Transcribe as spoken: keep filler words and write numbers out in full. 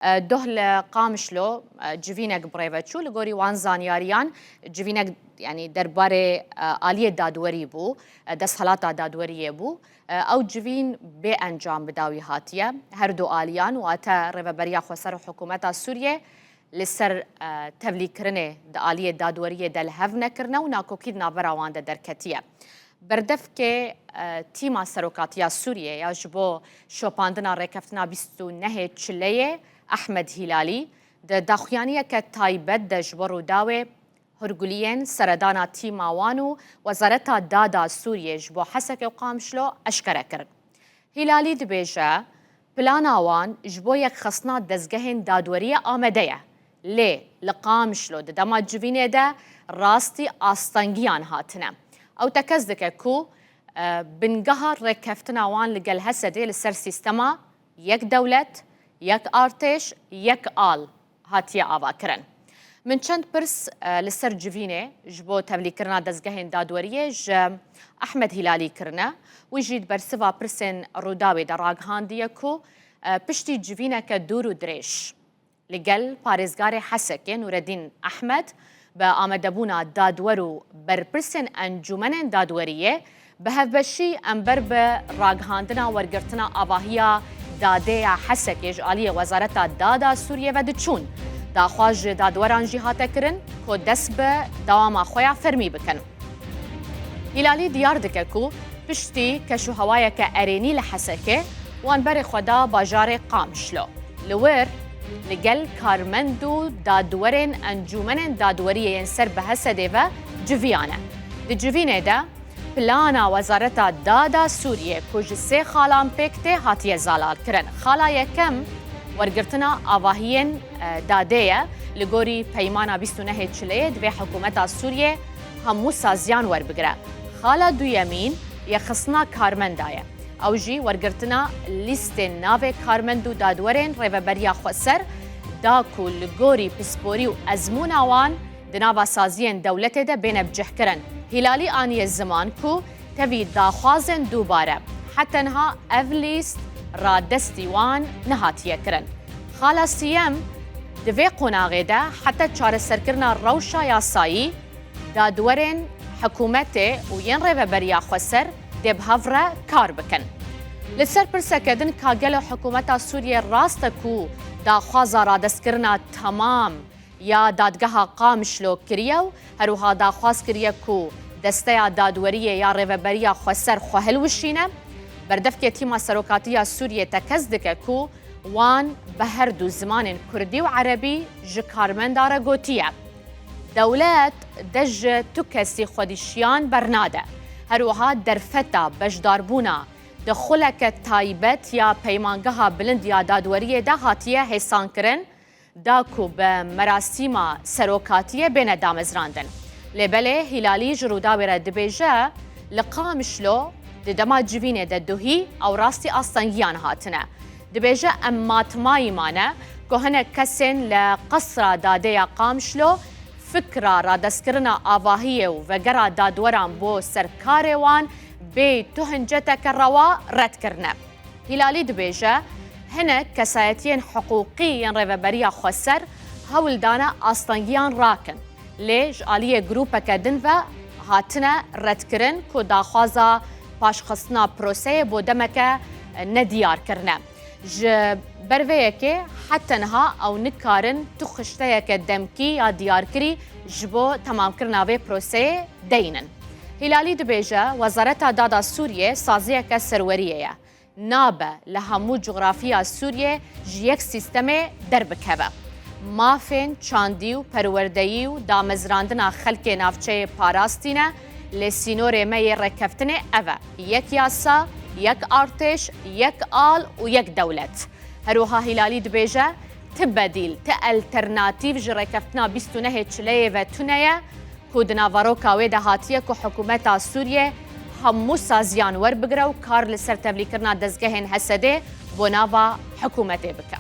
E, doh li Qamişlo, e, civînek bi rê ve çû. Li gorî wan zanyariyan civînek, yanî derbarê, e, aliyê dadwerî bû, e, desthilata dadweriyê bû. E, ew civîn bê encam bi dawî hatiye. Her du aliyan, wate Rêveberiya Xweser û Hikûmeta Sûriyê, li ser, e, tevlîkirinê di aliyê dadweriyê de li hev nekirine û nakokî di navbera wan de derketiye. Berdevkê, e, tîma serokatiya Sûriyê ya ji bo şopandina rêkeftina bîst û nehê Çileyê, Ehmed Hîlalî, di daxuyaniyeke taybet de ji bo Rûdawê hurguliyên seredana tîma wan û Wezareta Dada Sûriyê ji bo Hesekê û Qamişlo eşkere kirin. Hîlalî dibêje, plana wan ji bo yekxistina dezgehên dadweriyê amade ye, lê li Qamişlo di dema civînê de rastî astengiyan hatine. Ew tekez dike ku, e, bingeha rêkeftina wan li gel Hesedê li ser sîstema yek dewlet, yek artêş, yek al hatiye avakirin. Min çend pirs, e, li ser civînê ji bo tevlîkirina dezgehên dadweriyê ji Ehmed Hîlalî kirine. Wî jî di bersiva pirsên Rûdawê de ragihandiye ku, e, piştî civîneke dûr û dirêj li gel parêzgarê Hesekê Nûreddîn Ehmed bi amadebûna dadwer û berpirsên encûmenên dadweriyê, bi hevbeşî em ber bi ragihandina wergirtina avahiya dadê ya Hesekê ji aliyê Wezareta Dada Sûriyê ve diçûn. Daxwaz ji dadweran jî hate kirin ku dest bi dewama xwe ya fermî bikin. Hîlalî diyar dike ku piştî keşûhewayeke erênî li Hesekê, wan berê xwe da bajarê Qamişlo. Li wir, li gel karmend û dadwerên encûmenên dadweriyê yên ser bi Hesedê ve civiyane. Di civînê de, plana Wezareta Dada Sûriyê ku ji sê xalan pêk tê hatiye zelalkirin. Xala yekem wergirtina avahiyên, e, dadê ye. Li gorî Peymana bîst û nehê Çileyê divê hikûmeta Sûriyê hemû saziyan werbigire. Xala duyemîn yekxistina karmenda ye. Ew jî wergirtina lîstên navê karmend û dadwerên Rêveberiya Xweser da ku li gorî pisporî û ezmûna wan di nava saziyên dewletê de bêne bicihkirin. Hîlalî aniye ziman ku tevî daxwazên dubare, heta niha ev lîst radestî wan nehatiye kirin. Xala siyem, di vê qonaxê de heta çareserkirina rewşa yasayî, dadwerên hikûmetê û yên Rêveberiya Xweser dê bi hev re kar bikin. Li ser pirseke din ka gelo hikûmeta Sûriyê rast e ku daxwaza radestkirina temam ya dadgeha Qamişlo kiriye û her wiha daxwaz kiriye ku desteya dadweriyê ya Rêveberiya Xweser xwe hilwişîne. Berdevkê tîma serokatiya Sûriyê tekez dike ku wan bi her du zimanên kurdî û erebî ji karmenda re gotiye, dewlet dest ji tu kesî xwedîşiyan bernade. Her wiha derfeta beşdarbûna di xuleke taybet ya Peymangeha Bilind ya Dadweriyê de hatiye hêsankirin, da ku bi merasîma serokatiyê bêne damezrandin. Lê belê Hîlalî ji Rûdawê re dibêje, li Qamişlo di dema civînê de duhî ew rastî astengiyan hatine. Dibêje, em matmayî mane ku hinek kesên li Qesra Dadê ya Qamişlo fikra radestkirina avahiyê û vegera dadweran bo ser karê wan bê tu hinceteke rewa red kirine. Hîlalî dibêje, hinek kesayetiyên hiqûqî yên Rêveberiya Xweser hewl dane astengiyan rakin, lê ji aliyê grûpeke din ve hatine redkirin ku daxwaza paşxistina proseyê bo demeke nediyar kirine. Ji ber vê yekê heta niha ew nikarin tu xişteyeke demkî ya diyarkirî ji bo temamkirina vê proseyê deynin. Hîlalî dibêje, Wezareta Dada Sûriyê saziyeke serweriyê ye. Nabe li hemû coxrafiya Sûriyê ji yek sîstemê derbikeve. Mafên çandî û perwerdeyî û damezrandina xelkê navçeyê parastî ne, lê sînorê me yê rêkeftinê ev e, yek yasa, yek artêş, yek al û yek dewlet. Her wiha Hîlalî dibêje, ti bedîl, ti alternatîf ji rêkeftina bîst û nehê Çileyê ve tune ye, ku di naveroka wê de hatiye ku hikûmeta Sûriyê hemû saziyan werbigire û kar li ser tevlîkirina dezgehên Hesedê bo nava hikûmetê bike.